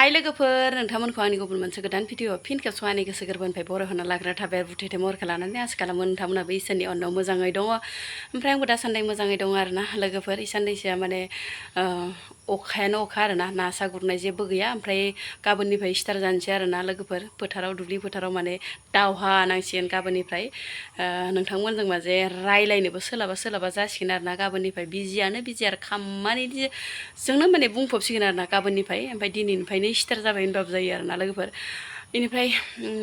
हाय लोगोफोर नोंथांमोनखौ आंनि गुबुन मोनसे गोदान भिडिअ फिन खेबस' आंनि गोसो गोरबोनिफ्राय बर' होना लाग्रा थाबाय बुथेथे महरखौ लानानै आसा खालामो नोंथांमोनाबो इसोरनि अननायाव मोजाङै दङ ओमफ्राय आंबो दासान्दि मोजाङै दङ आरोना लोगोफोर इसाननैसोआ माने अखायानो अखा आरोना ना सा गुरनाय जेबो गैया ओमफ्राय गाबोननिफ्राय स्टार्ट जानोसै आरोना लोगोफोर फोथाराव दुब्लि फोथाराव माने दावहा नांसिगोन गाबोननिफ्राय नोंथांमोनजों माजे रायलायनोबो सोलाबा जासिगोन आरोना गाबोननिफ्राय बिजियानो बिजि आरो खामानिजोंनो माने बुंफबसिगोन आरोना गाबोननिफ्राय ओमफ्राय दिनैनिफ्रायनो स्टार्ट जाबाय होनबाबो जायो आरोना लोगोफोर बेनिफ्राय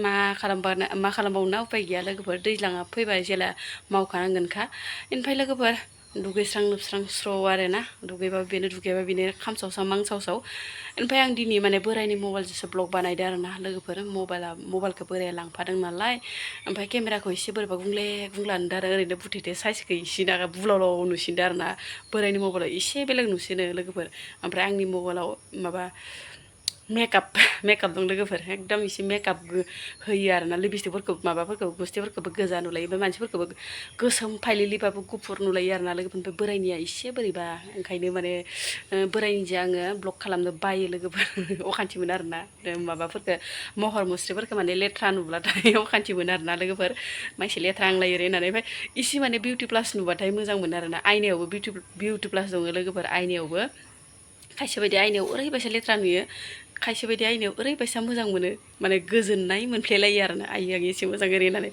मा खालामबावनो उपाय गैया लोगोफोर दैज्लाङा फैबाय जेला मावखानांगोनखा बेनिफ्राय लोगोफोर दुगैस्रां लोबस्रां स्र' आरोना दुगैबाबो बेनो दुगैयाबा बेनो खामसावसाव मांसावसाव ओमफ्राय आं दिनै माने बोरायनि मबाइलजोंसो ब्लग बानायदों आरोना लोगोफोर मबाइलखौ बोराया लांफादों नालाय ओमफ्राय केमेराखौ एसे बोरैबा गुंले गुंला नुदों आरो ओरैनो बुथेथे साइजखौ एसे ना बुलावलाव नुसिनदों आरोना बोरायनि मबाइलाव एसे बेलेग नुसिनो लोगोफोर ओमफ्राय आंनि मबाइलाव माबा मेकआप दं लोगोफोर एकदम एसे मेकआप होयो आरोना लिपस्टिकफोरखौ माबाफोरखौ गुस्थिफोरखौबो गोजा नुलायो ओमफ्राय मानसिफोरखौबो गोसोम फाइलिलिबाबो गुफुर नुलायो आरोना लोगोफोर ओमफ्राय बोरायनिया एसे बोरैबा ओंखायनो माने बोरायनिजों आङो ब्लग खालामनो बायो लोगोफोर अखान्थि मोनो आरोना माबाफोरखौ महर मुस्रिफोरखौ माने लेथ्रा नुब्लाथाय अखान्थि मोनो आरोना लोगोफोर मानसि लेथ्रा आंलायो ओरै होननानै ओमफ्राय इसे माने बिउटि प्लास नुबाथाय मोजां मोनो आरोना आयनायावबो बिउटि प्लास दङ लोगोफोर आयनायावबो खायसे बायदि आयनायाव ओरैबायसा लेथ्रा नुयो खायसे बायदि आयनायाव ओरैबायसा मोजां मोनो माने गोजोननाय मोनफ्लेलायो आरोना आइ आं एसे मोजां ओरै होननानै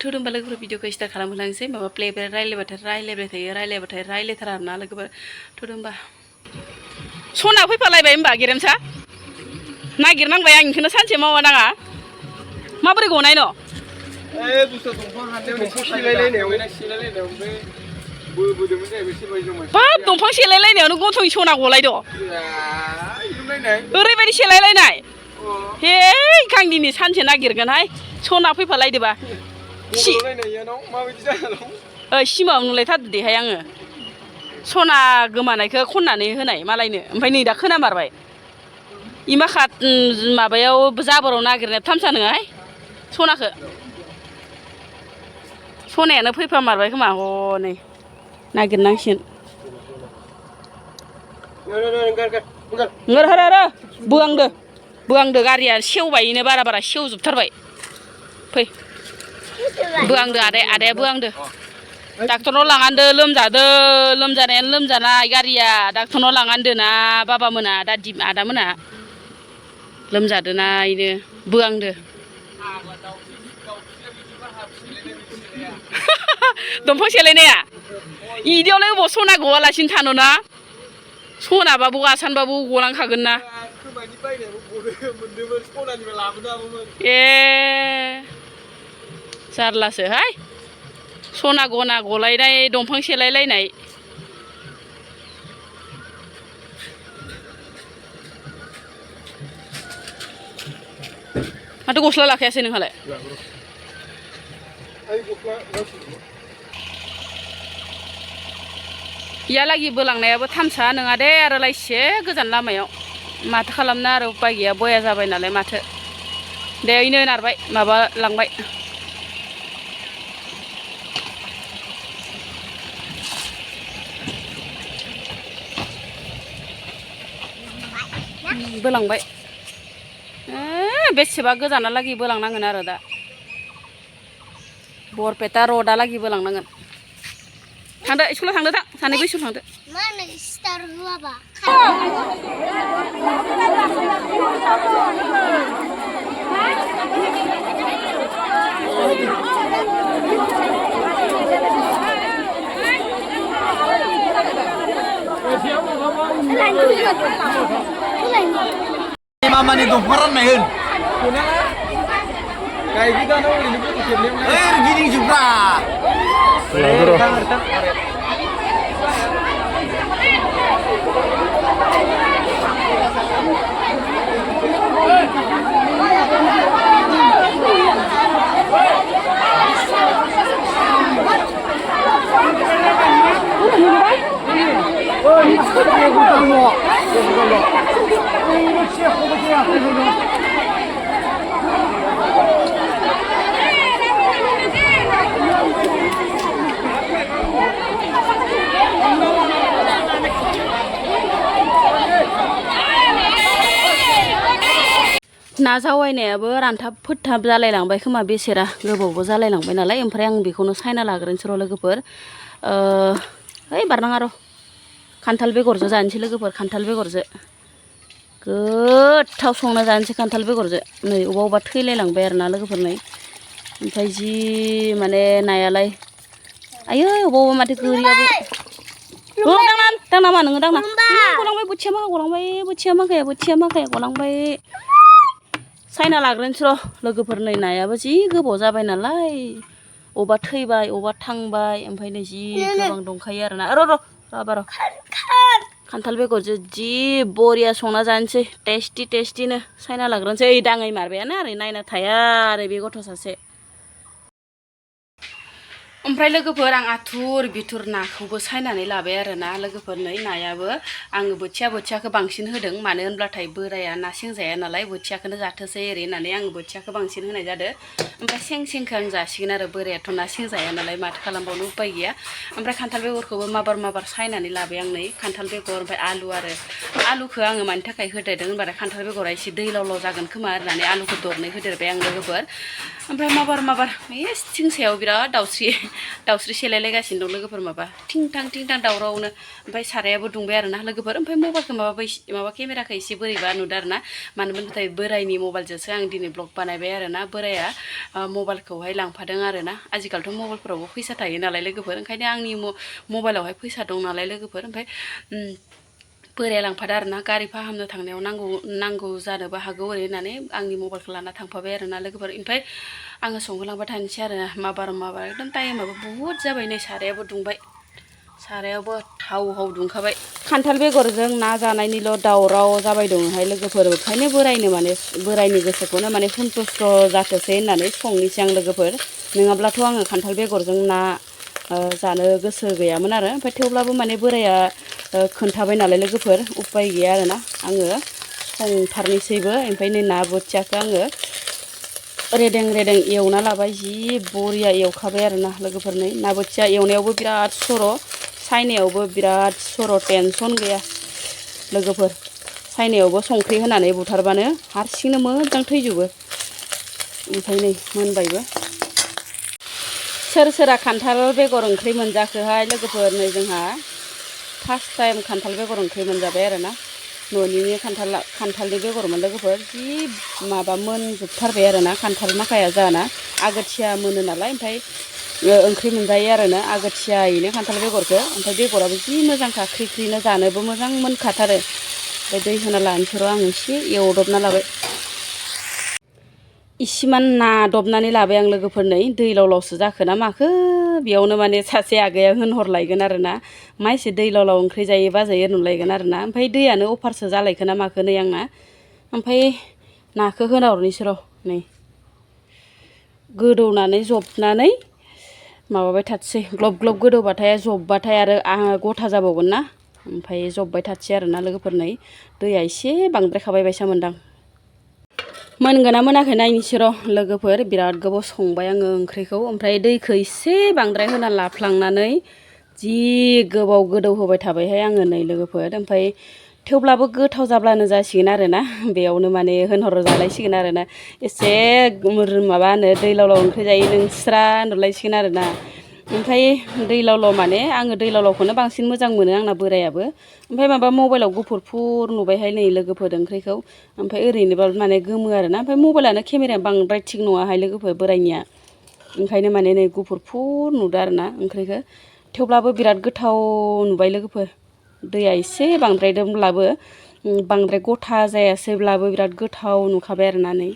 थौदोंबा लोगोफोर भिडिअखौ स्टार्ट खालामहोलांसै माबा प्लेबेल रायलायबाय रायलायथारा आरोना लोगोफोर थौदोंबा सना फैफालायबाय होमबा गेरेमसा नागिरनांबाय आं बेखौनो सानसे मावा नाङा माबोरै गनाय न' बाब दंफां सेलायलायनायावनो गन्थंनि सना गलायद' ओरैबायदि सेलायलायनाय हे आं दिनै सानसे नागिरगोनहाय सना फैफालायदोबा सिमाव नुलायथारदो देहाय आङो सना गोमानायखौ खननानै होनाय मालायनो ओमफ्राय नै दा खोनामारबाय इमाखा माबायाव जाबोराव नागिरनाया थामसा नोङाहाय सनाखौ सनायानो फैफामारबाय खोमा हनै नागिरनांसिगोन बोआंदो गारिया सेवबायनो बारा सेवजोबथारबाय फै बोआंदो आदाया बोआंदो डाक्टरनाव लाङान्दो लोमजानायानो लोमजानाय गारिया डाक्टरनाव लाङान्दो ना बाबामोना आदामोना लोमजादोना इनो बोआंदो दंफां सेलायनाया इदियावलाय अबाव सना गवालासिनो थानो ना सनाबाबो आसानबाबो गलांखागोन ना ए जारलासोहाय सना गना गलायनाय दंफां सेलायलायनाय माथो गस्ला लाखायासै नोंहालाय इयालागि बोलांनायाबो थामसा नङा दे आरो लायसे गोजान लामायाव माथो खालामनो आरो उपाय गैया बया जाबाय नालाय माथो दे इनो नारबाय माबा लांबाय बोलांबाय बेसेबा गोजानालागि बोलांनांगोन आरो दा बरपेटा रडआलागि बोलांनांगोन थांदो स्कुलाव थांदो थां सानैबो स्कुल थांदो मामानि दंफां राननाय होन गिदिंजोब्रा ना जावायनायाबो रानथाब फोथाब जालायलांबाय खोमा बेसेरा गोबावबो जालायलांबाय नालाय ओमफ्राय आं बेखौनो सायना लाग्रोनोसै र' लोगोफोर ओइ बारनाङा र' खान्थाल बेगरजों जानोसै लोगोफोर खान्थाल बेगरजों गोथाव संना जानोसै खान्थाल बेगरजों नै अबा थैलायलांबाय आरोना लोगोफोर नै ओमफ्राय जि माने नायालाय आयै अबा माथो गोरियाबो दांनामा नोङो दांना गलांबाय बोथिया माखाया गलांबाय सायना लाग्रोनोसै र' लोगोफोर नै नायाबो जि गोबाव जाबाय नालाय अबा थैबाय अबा थांबाय ओमफ्राय नै जि गोबां दंखायो आरोना र' खान्थाल बेगरजों जि बरिया संना जानोसै टेस्टिनो सायना लाग्रोनोसै दाङै मारबायानो ओरै नायना थाया आरो बे गथ' सासे ओमफ्राय लोगोफोर आं आथुर बिथुर नाखौबो सायनानै लाबाय आरोना लोगोफोर नै नायाबो आङो बोथियाखौ बांसिन होदों मानो होनब्लाथाय बोराया ना सें जाया नालाय बोथियाखौनो जाथोसै ओरै होननानै आङो बोथियाखौ बांसिन होनाय जादों ओमफ्राय सेंखौ आं जासिगोन आरो बोरायाथ' ना सें जाया नालाय माथो खालामबावनो उपाय गैया ओमफ्राय खान्थाल बेगरखौबो माबार सायनानै लाबाय आं नै खान्थाल बेगर ओमफ्राय आलुखौ आङो मानि थाखाय होदेरदों होनबाथाय खान्थाल बेगरा एसे दैलाव जागोन खोमा होननानै आलुखौ दरनै होदेरबाय आं लोगोफोर ओमफ्राय माबार थिं सायाव बिराद दाउस्रि सेलायलायगासिनो दं लोगोफोर माबा थिं थां दावरावनो ओमफ्राय सारायाबो दुंबाय आरोना लोगोफोर ओमफ्राय मबाइलखौ माबा केमेराखौ एसे बोरैबा नुदों आरोना मानो होनबाथाय बोरायनि मबाइलजोंसो आं दिनै ब्लग बानायबाय आरोना बोराया मबाइलखौहाय लांफादों आरोना आजिखालिथ' मबाइलफोरावबो फैसा थायो नालाय लोगोफोर ओंखायनो आंनि मबाइलावहाय फैसा दं नालाय लोगोफोर ओमफ्राय बोराया लांफादों आरोना गारि फाहामनो थांनायाव नांगौ जानोबो हागौ ओरै होननानै आंनि मबाइलखौ लाना थांफाबाय आरोना लोगोफोर ओमफ्राय आङो संहोलांबाय थानोसै आरोना माबार एकदम टाइमाबो बुहुद जाबाय नै सारायाबो दुंबाय सारायावबो हाव दुंखाबाय खान्थाल बेगरजों ना जानायनिल' दावराव जाबाय दङहाय लोगोफोर ओंखायनो बोरायनि गोसोखौनो माने सन्तुष्ट जाथोसै होननानै संनोसै आं लोगोफोर नङाब्लाथ' आङो खान्थाल बेगरजों ना जानो गोसो गैयामोन आरो ओमफ्राय थेवब्लाबो माने बोराया खोन्थाबाय नालाय लोगोफोर उपाय गैया आरोना आङो संथारनोसैबो ओमफ्राय नै ना बोथियाखौ आङो रेदें एवना लाबाय जि बरिया एवखाबाय आरोना लोगोफोर नै ना बोथिया एवनायावबो बिराद सर' सायनायावबो बिराद सर' टेनसन गैया लोगोफोर सायनायावबो संख्रि होनानै बुथारबानो हारसिंनो मोजां थैजोबो ओमफ्राय नै मोनबायबो सोरा खान्थाल बेगर ओंख्रि मोनजाखोहाय लोगोफोर नै जोंहा फार्स्ट टाइम खान्थाल बेगर ओंख्रि मोनजाबाय आरोना न'निनो खान्थालनि बेगरमोन लोगोफोर जि माबा मोनजोबथारबाय आरोना खान्थाल माखाया जाना आगोथिया मोनो नालाय ओमफ्राय ओंख्रि मोनजायो आरोना आगोथियायैनो खान्थाल बेगरखौ ओमफ्राय बेगराबो जि मोजांखा ख्रिनो जानोबो मोजां मोनखाथारो ओमफ्राय दै होना लानोसै र' आं एसे एवदबना लाबाय इसिमान नादबनानै लाबाय आं लोगोफोर नै दैलावसो जाखो ना माखो बेयावनो माने सासे आगैया होनहरलायगोन आरोना मा एसे दैलाव ओंख्रि जायो बाजायो नुलायगोन आरोना ओमफ्राय दैयानो अफारसो जालायखो ना माखो नै आंना ओमफ्राय नाखौ होना हरनोसै र' नै गोदौनानै जबनानै माबाबाय थाथोसै ग्लब गोदौबाथाय जबबाथाय आरो गथा जाबावगोन ना ओमफ्राय जबबाय थाथोसै आरोना लोगोफोर नै दैया एसे बांद्रायखाबाय बायसा मोनदां मोनगोना मोनाखै नायनोसै र' लोगोफोर बिराद गोबाव संबाय आङो ओंख्रिखौ ओमफ्राय दैखौ एसे बांद्राय होना लाफ्लांनानै जि गोबाव गोदौ होबाय थाबायहाय आङो नै लोगोफोर ओमफ्राय थेवब्लाबो गोथाव जाब्लानो जासिगोन आरोना बेयावनो माने होनहरजालायसिगोन आरोना एसे माबा होनो दैलाव ओंख्रि जायो नोंस्रा नुलायसिगोन आरोना ओमफ्राय दैलाव माने आङो दैलावखौनो बांसिन मोजां मोनो आंना बोरायाबो ओमफ्राय माबा मबाइलाव गुफुर नुबायहाय नै लोगोफोर ओंख्रिखौ ओमफ्राय ओरैनोबा माने गोमो आरोना ओमफ्राय मबाइलानो केमेराया बांद्राय थिग नङाहाय लोगोफोर बोरायनिया ओंखायनो माने नै गुफुर नुदों आरोना ओंख्रिखौ थेवब्लाबो बिराद गोथाव नुबाय लोगोफोर दैया एसे बांद्रायदोंब्लाबो बांद्राय गथा जायासैब्लाबो बिराद गोथाव नुखाबाय आरोना नै